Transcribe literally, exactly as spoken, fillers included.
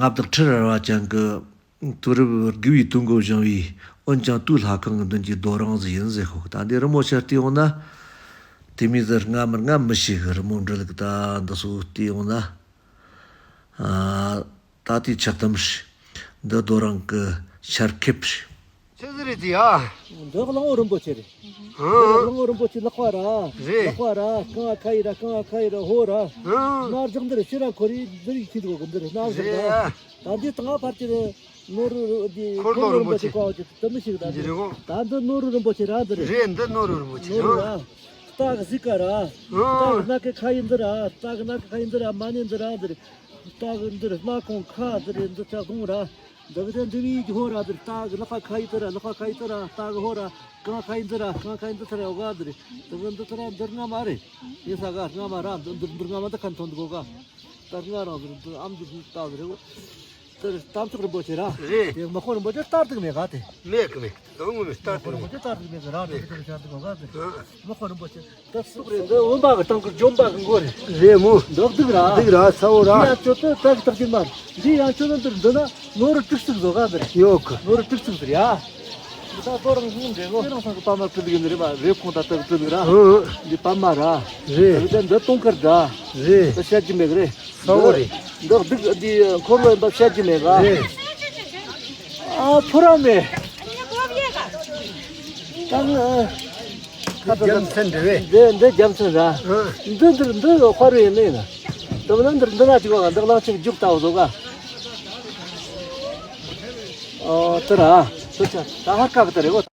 མངའ་བདག་ཁྲི་རལ་པ་ཅན་གྱི་དུས་རབས་དགུ་པའི་དུས་འགོ་བཞེངས་པའི་འོན་ཀྱང་དུས་ལྷ་ཁང་གི་མདུན་གྱི་རྡོ་རིང་ཟིག་ཡིན་ཟེར་ཤོག་ད་འདི་རི་མོ་ཆེར་བལྟས་ཡོང་ན། དེ་མོ་ཟིག་སྔ་མ་སྔ་མི་ཤེས་གི་རི་མོ་འབྲི་ལུགས་ད་འདི་ཚོ་བལྟས་ཡོང་ན། ཨ། ད་ལྟའི་ཆགས་གཏམ་རེད། འདི་རྡོ་རིང་གི་ཤར་ཁེབས་རེད། ཆི་ཟིག་རེད་དེ་ཡ། འདི་གླང་པོ་རིན་པོ་ཆེ་རེད། ཨ། འདི་གླང་པོ་རིན་པོ་ཆེ་ལག་པ་ར། རེད། ལག་པ་ར། རྐང་པ་ཁ་ཡི་ར། རྐང་པ་ཁ་ཡི་ར། ཧོ་ར། ཨ། སྣ་རྒྱག་འདི་རེད། ཕྱི་ར་འཁོར་ཡི་འདི་རིགས་ཁྱི་འདུག་གི་འདི་རེད། སྣ་རྒྱག་རེད། ད་འདི་སྟེང་ཕར་ཅི་རེད། ནོར་བུ་འདི་འཁོར་ལོ་རིན་པོ་ཆེ་ཀ་བ་ཅི་དེ་མི་ཞིག་ད་འདི་འདི་རེད་གོ། ད་འདི་ནོར་བུ་རིན་པོ་ཆེ་ར་འདི་རེད། རེད། འདི་ནོར་བུ་རིན་པོ་ཆེ་ནོར་བུ་ར། ར། སྟག་གཟིག་ཀ་ར། ཨ། སྟག་སྣ་ཁའི་ཁ་ཡི་འདི་ར། སྟག་སྣ་ཁའི་ཁ་ཡི་འདི་ར། མ་ཎི་འདི་ར་འདི་རེད། སྟག་གི་འདིར་སྣ་ཁོང་ཁ་འདིར་འདི་ཚ་གདོང་ར། འདི་གི་དེ་འདི་བི་ཀྱི་ཧོ་ར་འདིར་སྟག་གི་ལག་པ་ཁ་ཡི་ཏི་ར། ལག་པ་ཁ་ཡི་ཏི་ར། སྟག་གི་ཧོ་ར། རྐང་ཁ་ཡི་འདི་ར། རྐང་ཁ་ཡི་འདི་ཚ་ར་ཡོ་ག་འདིར། འདི་གི་འདི་ཚ་ར་འདིར་རྔ་མ་རེད། ཡིན་ས་ག་རྔ་མ་ར། འདི་འདིར་འདིར་རྔ་མ་འདི་ཁ་ཐོན་འདི་གོ་ག་ད་རྔ་རང་འདིར་འདི་ཨམ་འདིར་འདི་ལྟ་འདི་རེད་གོ། འདིར་གཏམ་ཚོགས་རིན་པོ་ཆེ་ར། རེད། དེ་མི་ཁོ་རིན་པོ་ཆེ་ལྟར་དུ་མེད་ག་དེ། མེད་གི་མེད། ཨང་ངོ་མི་ལྟར་དུ་མེད། ཁོ་རིན་པོ་ཆེ་ལྟར་དུ་མེད་གི་ར། འདི་འདིར་ཤར་འདི་གོ་ག་འདིར། ཨ། མི་ཁོ་རིན་པོ་ཆེ། ད་སུག་རེད། འདི་འོན་པ་གི་སྟེང་གི་འཇོམས་པ་གི་མགོ་རེད། རེད་མོ། འདི་སྡུག་ར། སྡུག་ར་ཚ་བོ་ར། འདི་ཡང་ཁྱོད་ཚོ་ད་གི་ཐག་གི་མ། འདི་ཡང་ཁྱོད་ཚོ་འདིར་འདི་ན་ནོར་བུ་དྲུག་ཅུ་བཟོ་ག་འདིར། ཡོད་གི། ནོར་བུ་དྲུག་ཅུ་ཟེར་ཡ། འདི་ད་དོ་རང་ཟིན་འདྲེ་གོ། ཁྱེད་རང་ཚང་གི་པ་མ་ཕུལ་གི་འདི་རེད་མ་རེད། ཁོང་ད་ད་གི་ཕུལ་གི་ར། ཨང་། འདི་པ་མ་ར། རེད། འདི་ད་འདི་སྟོང་དཀར་ར། རེད། འདི་བཤད་ཀྱི་མེད་གི་རེད། ཚ་བོ་རེད། འདི་སྡུག་འདི་འཁོར་ལོ་ཡིན་པ་བཤད་ཀྱི་མེད་ག་ཨ་ཕོ་ར་མེད། ད་ནི། རྒྱལ་མཚན་འདྲ་བས། འདི་འདི་རྒྱལ་མཚན་ར། ཨ། འདི་འདིར་འདི་དཔའ་རུ་ཡིན་ནི་ཡིན་ན། འདི་མ་འདིར་འདི་ན་ཅིག་བ་འདི་གླང་ཆེན་རྒྱུག་ལྟ་བུ་བཟོ་ག་ཨོ་དེ་ར། དེ་ཆ་ད་ཧ་ཀ་གི་དེ་རེད་གོ།